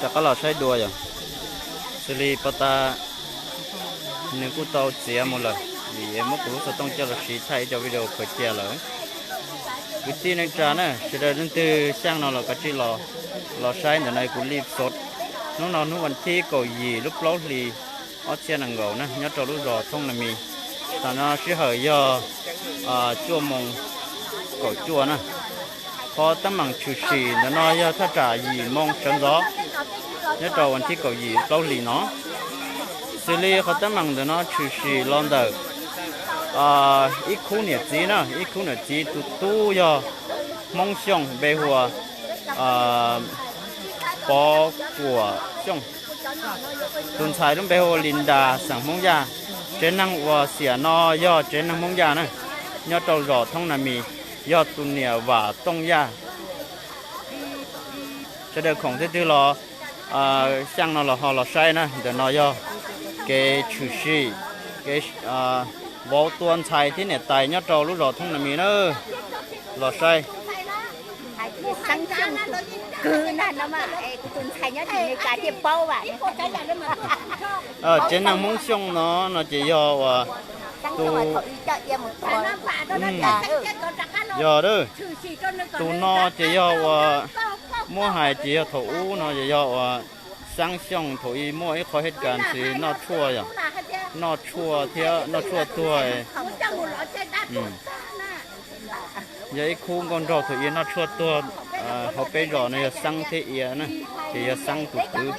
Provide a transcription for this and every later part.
Rov qab los saib dua yom. Xws li pov tas nws kuj tau txiav mus lawm, vim muab kuv lub xov tooj coj los siv thaij ib co video khaws cia lawm. Kwv tij neej tsa na, sawv daws leej twg xyaj no los kav tsij los, los saib ntawm no kuv li xov. Hnub no hnub vas thib kaum yim lub plaub hlis ob txhiab nees nkaum na, nyob rau lub zos Thoob Na Mis. Tam no sij hawm yog cuaj moos kaum cuaj na. Qhov teeb meem tshwm sim ntawm no yog thaj tsam yim moos sawv ntxov nyob rau vas thib kaum yim plaub hlis no. Xws li qhov teeb meem ntawm no tshwm sim los ntawm ib khub niam txiv na, ib khub niam txiv tus tub yog Hmoob Xyooj npe hu ua Pov Kuam Xyooj, tus ntxhais lub npe hu ua Lis Nras xeem Hmoob Yaj, tsev neeg uas xiam no yog tsev neeg Hmoob Yaj na, nyob rau zos Thoob Na Mis, yog tus niam Vam Tooj Yaj. Sawv daws khoom twg twg los xyaj no los ho los saib na, ntawm no yog kev tshwm sim, kev vauv tua ntxhais thiab niam tais nyob rau lub zos Thoob Na Mis na. Los saib. Tsev neeg Hmoob Xyooj no no ces yog uas tus, yog, tus no ces yog uas muab hais ces yog thaum ub no ces yog uas Xeeb Xyooj thaum ub muaj ib qho hej kas ntxiv noj tshuaj yom, noj tshuaj thiab noj tshuaj tuag. Yog ib khub nkauj nraug thaum ub noj tshuaj tuag hauv peb zos no yog Xeeb thiab Ia na, ces yog Xeeb tus kwv.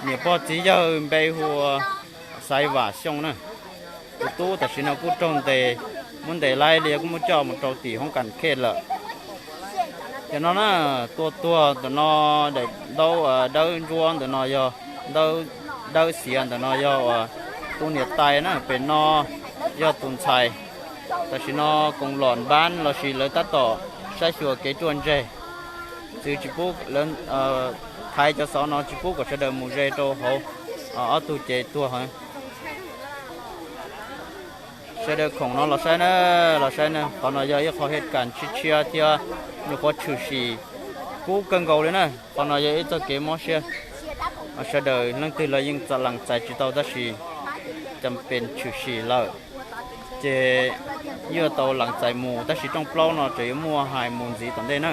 Niam pog txiv yawg npe hu ua Xaiv Vam Xyooj na. Tus tub tam sim no kuj raug ntes, muab ntes laib li kuj muab coj mus rau tim hoob kas khej lawm. Cov no na, tua tuag ntawm no daim ntaub dawb ntsuab ntawm no yog, ntaub dawb xiav ntawm no yog uas tus niam tais na, pem no yog tus ntxhais. Tam sim no koom lom npab lossis lawv tab tom saib xyuas kev ruaj ntseg, txwv tsis pub, thaiv cov xov no tsis pub kom sawv daws mus ze rau hauv ob tug cev tuag. Sawv daws khoom no los saib na, los saib na, qhov no yog ib qho hej kas tshiab tshiab thiab nyuam qhuav tshwm sim kub kawg nkaus li na. Qhov no yog ib txoj kev mob siab, sawv daws leej twg los yeej lees txais tsis tau tab sis cas pes tshwm sim lawm ces yuav tau lees txais mus, tab sis rooj plaub no tseem yuav muaj hais mus ntxiv tom ntej na.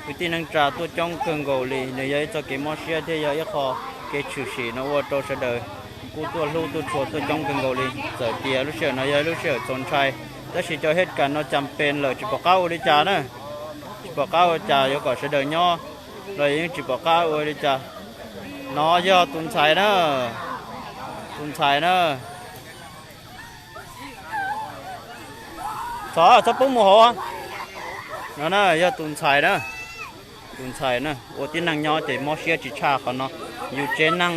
Kwv tij neej tsa tuaj coob kawg nkaus li, nws yog ib txoj kev mob siab thiab yog ib qho kev tshwm sim no ua rau sawv daws kuj tuaj hlub tuaj tshua tuaj coob kawg nkaus li. Txawm tias lub sij hawm no yog lub sij hawm txaus ntshai, tab sis cov hej kas no cas pes lawm tsis pom qab ua li cas na, tsis pom qab ua cas yuav kom sawv daws nyob los yeej tsis pom qab ua li cas. No yog tus ntxhais na, tus ntxhais na. Txhob, txhob pub mus hauv. No na yog tus ntxhais na, tus ntxhais na, ua tib neeg nyob ces mob siab tsis tshaj qhov no. Yus tsev neeg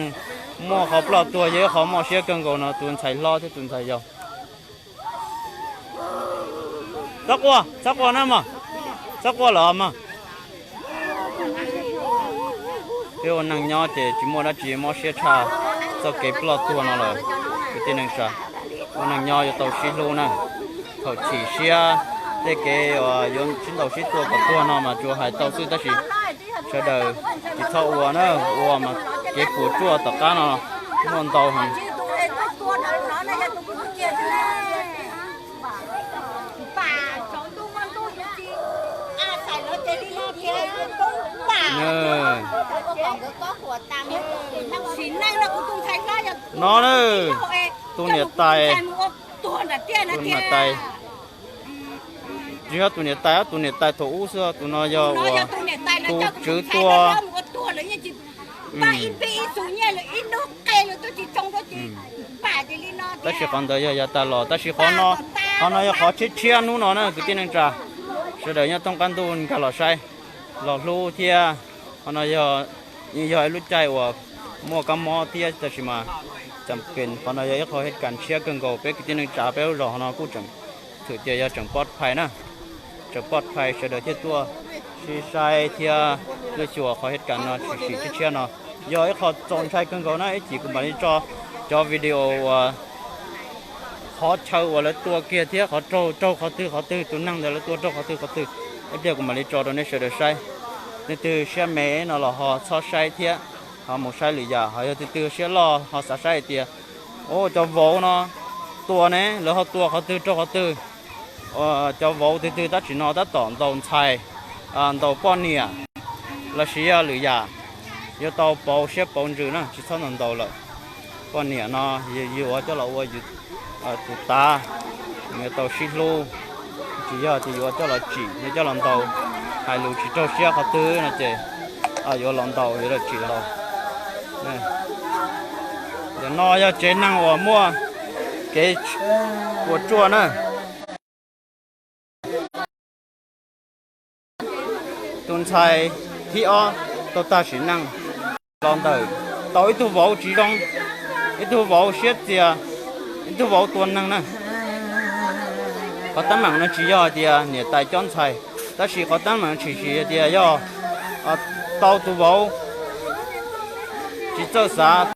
muaj qhov ploj tuag yog ib qho mob siab kawg nkaus no, tus ntxhais hlob thiab tus ntxhais yau. Txhob quaj, txhob quaj na mog, txhob quaj lawm mog. Peb ua neeg nyob ces tsis muaj dab tsi mob siab tshaj txoj kev ploj tuag no lawm. Kwv tij neej tsa, ua neeg nyob yuav tau sib hlub na. Thaum chim siab tej kev yuav sib ntaus sib tua kom tuag no mas tsuas hais tau xwb tab sis sawv daws tsis txhob ua na, ua mas kev puas tsuaj tom qab no muaj ntau heev. No na, tus niam tais, tus niam tais, tsis yog tus niam tais, tus niam tais thaum ub xwb, tus no yog uas tus tswv tua. Tab sis qhov ntawd yog yav tas los, tab sis qhov no, qhov no yog qhov tshiab tshiab hnub no na kwv tij neej tsa. Sawv daws nyob thoob qab ntuj nkag los saib, los hlub thiab. Qhov no yog, yog ib lub caij uas muaj kab mob thiab tab sis mas cas pes qhov no yog ib qho hej kas tshiab kawg nkaus peb kwv tij neej tsa peb lub zos no kuj tseem thwm tias yog tseem pov phais na, tseem pov phais sawv daws thiaj tuaj sib saib thiab tuaj xyuas qhov hej kas no tshwm sim tshiab tshiab no. Yog ib qho txaus ntshai kawg nkaus na, ib chim kuv mam li tso cov video uas qhov chaw uas lawv tua kiag thiab qhov raug, raug qhov twg qhov twg, tus neeg ntawd lawv tua raug qhov twg qhov twg. Ib pliag kuv mam li tso rau nej sawv daws saib. Leej twg siab me no los ho txhob saib thiab, ho mus saib lwm yam. Ho yog tus twg siab loj ho xav saib hais tias, o, cov vauv no tua ne, lawv ho tua qhov twg rau qhov twg. Cov vauv twg twg tab sis no tab tom ntaus ntxhais, ntaus poj niam lossis yog lwm yam, yuav tau pauv siab pauv ntsws na, tsis txhob ntaus ntaus lawm. Poj niam no yuav coj los ua tus tav, yuav tau sib hlub. Tsis yog tias yuav coj los tsim, yuav coj los ntaus, hais lus tsis raug siab qhov twg no ces yuav los ntaus yuav los tsim los. Yog no yog tsev neeg uas muaj kev puas tsuaj na. Tus ntxhais thib ob tau tag sim neej los ntawm tau ib tug vauv tsis zoo, ib tug vauv siab txias, ib tug vauv tua neeg na. Qhov teeb meem no tsis yog hais tias niam tais cob ntxhais, tab sis qhov teeb meem tshwm sim hais tias yog tau tus vauv tsis txawj xav